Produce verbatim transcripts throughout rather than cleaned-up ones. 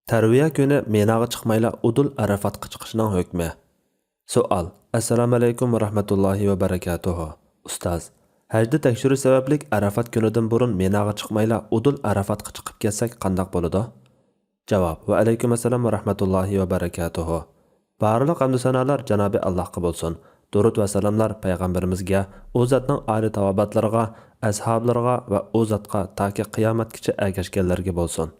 تەرۋىيە كۈنى مىناغا چىقمايلا ئۇدۇل ئەرەفاتقا چىقىشنىڭ ھۆكمى. سوئال. ئەسسالامۇئەلەيكۇم ۋەرەھمەتۇللاھى ۋەبەرىكاتۇھۇ. ئۇستاز، ھەجدە تەكشۈرۈش سەۋەبلىك ئەرەفات كۈنىدىن بۇرۇن مىناغا چىقمايلا ئۇدۇل ئەرەفاتقا چىقىپ كەتسەك قانداق بولىدۇ؟ جاۋاب. ۋەئەلەيكۇم ئەسسالام ۋەرەھمەتۇللاھى ۋەبەرەكاتۇھۇ. بارلىق ھەمدۇ سانالار جانابى ئاللاھقا بولسۇن. دۇرۇت ۋە سالاملار پەيغەمبىرىمىزگە، ئۇ زاتنىڭ ئالىي تاۋابىئاتلىرىغا، ئەسھابلىرىغا ۋە ئۇ زاتقا تاكى قىيامەتكىچە ئەگەشكەنلەرگە بولسۇن.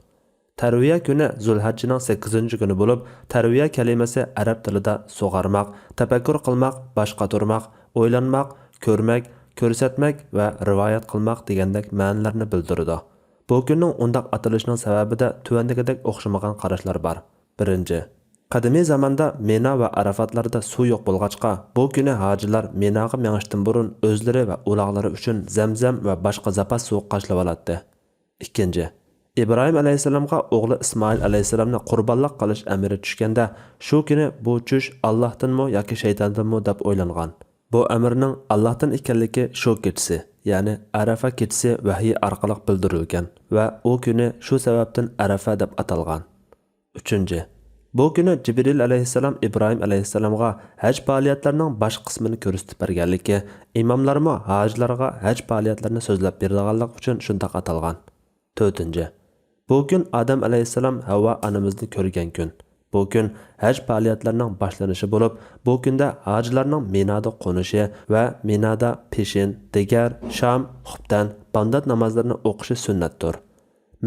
تەرۋىيە كۈنى زۇلھەججىنىڭ سەككىزىنچى كۈنى بولۇپ، تەرۋىيە كەلىمىسى ئەرەب تىلىدا سۇغارماق، تەپەككۇر قىلماق، باش قاتۇرماق، ئويلانماق، كۆرمەك، كۆرسەتمەك ۋە رىۋايەت قىلماق دېگەندەك مەنىلەرنى بىلدۈرىدۇ. بۇ كۈننىڭ ئۇنداق ئاتىلىشىنىڭ سەۋەبىدە تۆۋەندىكىدەك ئوخشىمىغان قاراشلار بار. بىرىنچى، قەدىمىي زاماندا مىنا ۋە ئەرەفاتلاردا سۇ يوق بولغاچقا، بۇ كۈنى ھاجىلار مىناغا مېڭىشتىن بۇرۇن ئۆزلىرى ۋە ئۇلاغلىرى ئۈچۈن زەمزەم ۋە باشقا زاپاس سۇ قاچىلىۋالاتتى. ئىككىنچى، ئىبراھىم ئەلەيھىسسالامغا ئوغلى ئىسمائىل ئەلەيھىسسالامنى قۇربانلىق قىلىش ئەمرى چۈشكەندە، شۇ كۈنى بۇ چۈش ئاللاھتىنمۇ ياكى شەيتاندىنمۇ دەپ ئويلانغان. بۇ ئەمرنىڭ ئاللاھتىن ئىكەنلىكى شۇ كېچىسى، يەنى ئەرەفە كېچىسى ۋەھىي ئارقىلىق بىلدۈرۈلگەن ۋە ئۇ كۈنى شۇ سەۋەبتىن ئەرەفە دەپ ئاتالغان. ئۈچىنچى، بۇ كۈنى جىبرىل ئەلەيھىسسالام ئىبراھىم ئەلەيھىسسالامغا ھەج پائالىيەتلىرىنىڭ باش قىسمىنى كۆرسىتىپ بەرگەنلىكى، ئىماملارمۇ ھاجىلارغا ھەج پائالىيەتلىرىنى سۆزلەپ بېرىدىغانلىقى ئۈچۈن شۇنداق ئاتالغان. تۆتىنچى، بۇ كۈن ئادەم ئەلەيھىسسالام ھەۋۋا ئانىمىزنى كۆرگەن كۈن. بۇ كۈن ھەج پائالىيەتلىرىنىڭ باشلىنىشى بولۇپ، بۇ كۈندە ھاجىلارنىڭ مىنادا قونۇشى ۋە مىنادا پېشىن، دىگەر، شام، خۇپتەن، بامدات نامازلىرىنى ئوقۇشى سۈننەتتۇر.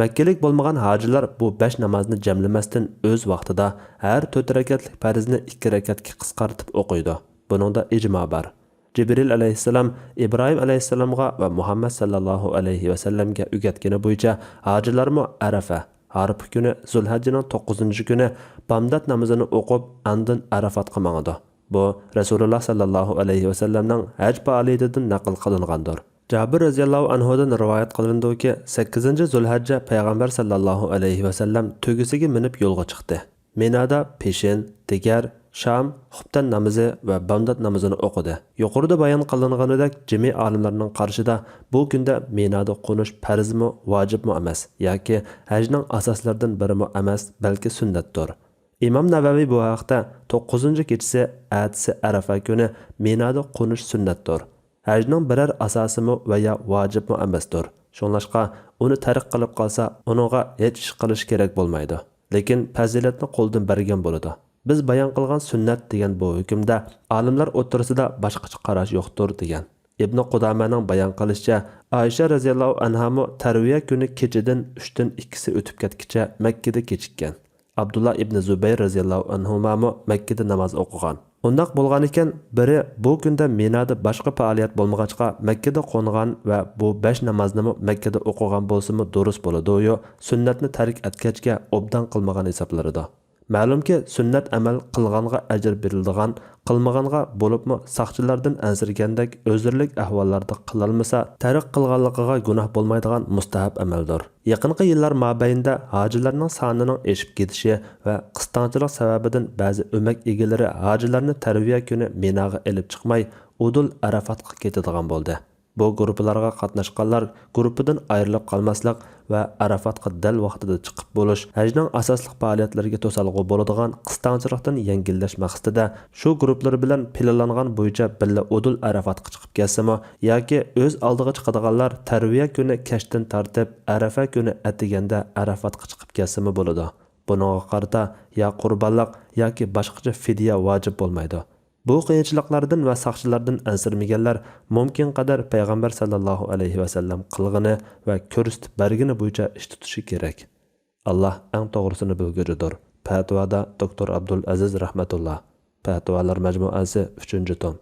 مەككىلىك بولمىغان ھاجىلار بۇ بەش نامازنى جەملىمەستىن ئۆز ۋاقتىدا ھەر تۆت رەكەتلىك پەرزنى ئىككى رەكەتكە قىسقارتىپ ئوقۇيدۇ. بۇنىڭدا ئىجما بار. جىبرىل ئەلەيھىسسالام ئىبراھىم ئەلەيھىسسالامغا ۋە مۇھەممەد ساللاللاھۇ ئەلەيھى ۋەسەللەمگە ئۆگەتكىنى بويىچە ھاجىلارمۇ ئەرەفە، ئارىپا كۈنى زۇلھەججىنىڭ توققۇزىنچى كۈنى بامدات نامىزىنى ئوقۇپ، ئاندىن ئەرەفاتقا ماڭىدۇ. بۇ رەسۇلۇللا ساللاللاھۇ ئەلەيھى ۋەسەللەمنىڭ ھەج پائالىيىتىدىن نەقىل قىلىنغاندۇر. جابىر رەزىياللاھۇ ئەنھۇدىن رىۋايەت قىلىنىدۇكى، سەككىزىنچى زۇلھەججە پەيغەمبەر ساللاللاھۇ ئەلەيھى ۋەسەللەم تۆگىسىگە مىنىپ يولغا چىقتى. مىنادا پېشىن، دىگەر، شام، خۇپتەن نامىزى ۋە بامدات نامىزىنى ئوقۇدى. يۇقىرىدا بايان قىلىنغىنىدەك، جىمى ئالىملارنىڭ قارىشىدا بۇ كۈندە مىنادا قونۇش پەرزمۇ، ۋاجىپمۇ ئەمەس ياكى ھەجنىڭ ئاساسلىرىدىن بىرىمۇ ئەمەس، بەلكى سۈننەتتۇر. ئىمام نەۋەۋى بۇ ھەقتە، توققۇزىنچى كېچىسى، ئەتىسى ئەرەفە كۈنى مىنادا قونۇش سۈننەتتۇر. ھەجنىڭ بىرەر ئاساسىمۇ ۋە يا ۋاجىپمۇ ئەمەستۇر. شۇڭلاشقا، ئۇنى تەرك قىلىپ قالسا، ئۇنىڭغا ھېچ ئىش قىلىش كېرەك بولمايدۇ. لېكىن پەزىلەتنى قولدىن بەرگەن بولىدۇ. بىز بايان قىلغان سۈننەت دېگەن بۇ ھۆكۈمدە ئالىملار ئوتتۇرىسىدا باشقىچە قاراش يوقتۇر، دېگەن. ئىبنى قۇدامەنىڭ بايان قىلىشىچە، ئائىشە رەزىياللاھۇ ئەنھامۇ تەرۋىيە كۈنى كېچىدىن ئۈچتىن ئىككىسى ئۆتۈپ كەتكىچە مەككىدە كېچىككەن. ئابدۇللا ئىبنى زۇبەير رەزىياللاھۇ ئەنھۇمامۇ مەككىدە ناماز ئوقۇغان. ئۇنداق بولغانىكەن، بىرى بۇ كۈندە مىنادا باشقا پائالىيەت بولمىغاچقا مەككىدە قونغان ۋە بۇ بەش نامازنىمۇ مەككىدە ئوقۇغان بولسىمۇ دۇرۇس بولىدۇ-يۇ، سۈننەتنى تەرك ئەتكەچكە ئوبدان قىلمىغان ھېسابلىنىدۇ. مەلۇمكى، سۈننەت ئەمەل قىلغانغا ئەجىر بېرىلىدىغان، قىلمىغانغا، بولۇپمۇ ساقچىلاردىن ئەنسىرىگەندەك ئۆزرىلىك ئەھۋاللاردا قىلالمىسا، تەرك قىلغانلىقىغا گۇناھ بولمايدىغان مۇستەھەب ئەمەلدۇر. يېقىنقى يىللار مابەينىدە ھاجىلارنىڭ سانىنىڭ ئېشىپ كېتىشى ۋە قىستاڭچىلىق سەۋەبىدىن بەزى ئۆمەك ئىگىلىرى ھاجىلارنى تەرۋىيە كۈنى مىناغا ئېلىپ چىقماي، ئۇدۇل ئەرەفاتقا كېتىدىغان بولدى. بۇ گۇرۇپپىلارغا قاتناشقانلار گۇرۇپپىدىن ئايرىلىپ قالماسلىق ۋە ئەرەفاتقا دەل ۋاقتىدا چىقىپ بولۇش ھەجنىڭ ئاساسلىق پائالىيەتلىرىگە توسالغۇ بولىدىغان قىستاڭچىلىقتىن يەڭگىللەش مەقسىتىدە، شۇ گۇرۇپپىلىرى بىلەن پىلانلانغان بويىچە بىللە ئۇدۇل ئەرەفاتقا چىقىپ كەتسىمۇ ياكى ئۆز ئالدىغا چىقىدىغانلار تەرۋىيە كۈنى كەچتىن تارتىپ ئەرەفە كۈنى ئەتىگەندە ئەرەفاتقا چىقىپ كەتسىمۇ بولىدۇ. بۇنىڭغا قارىتا يا قۇربانلىق ياكى باشقىچە فىدىيە ۋاجىپ بولمايدۇ. بۇ قىيىنچىلىقلاردىن ۋە ساقچىلاردىن ئەنسىرىمىگەنلەر مۇمكىنقەدەر پەيغەمبەر ساللاللاھۇ ئەلەيھى ۋەسەللەم قىلغىنى ۋە كۆرسىتىپ بەرگىنى بويىچە ئىش تۇتۇشى كېرەك. ئاللاھ ئەڭ توغرىسىنى بىلگۈچىدۇر. پەتىۋادا دوكتور ئابدۇل ئەزىز رەھمەتۇللا. پەتىۋالار مەجمۇئەسى، ئۈچىنچى توم.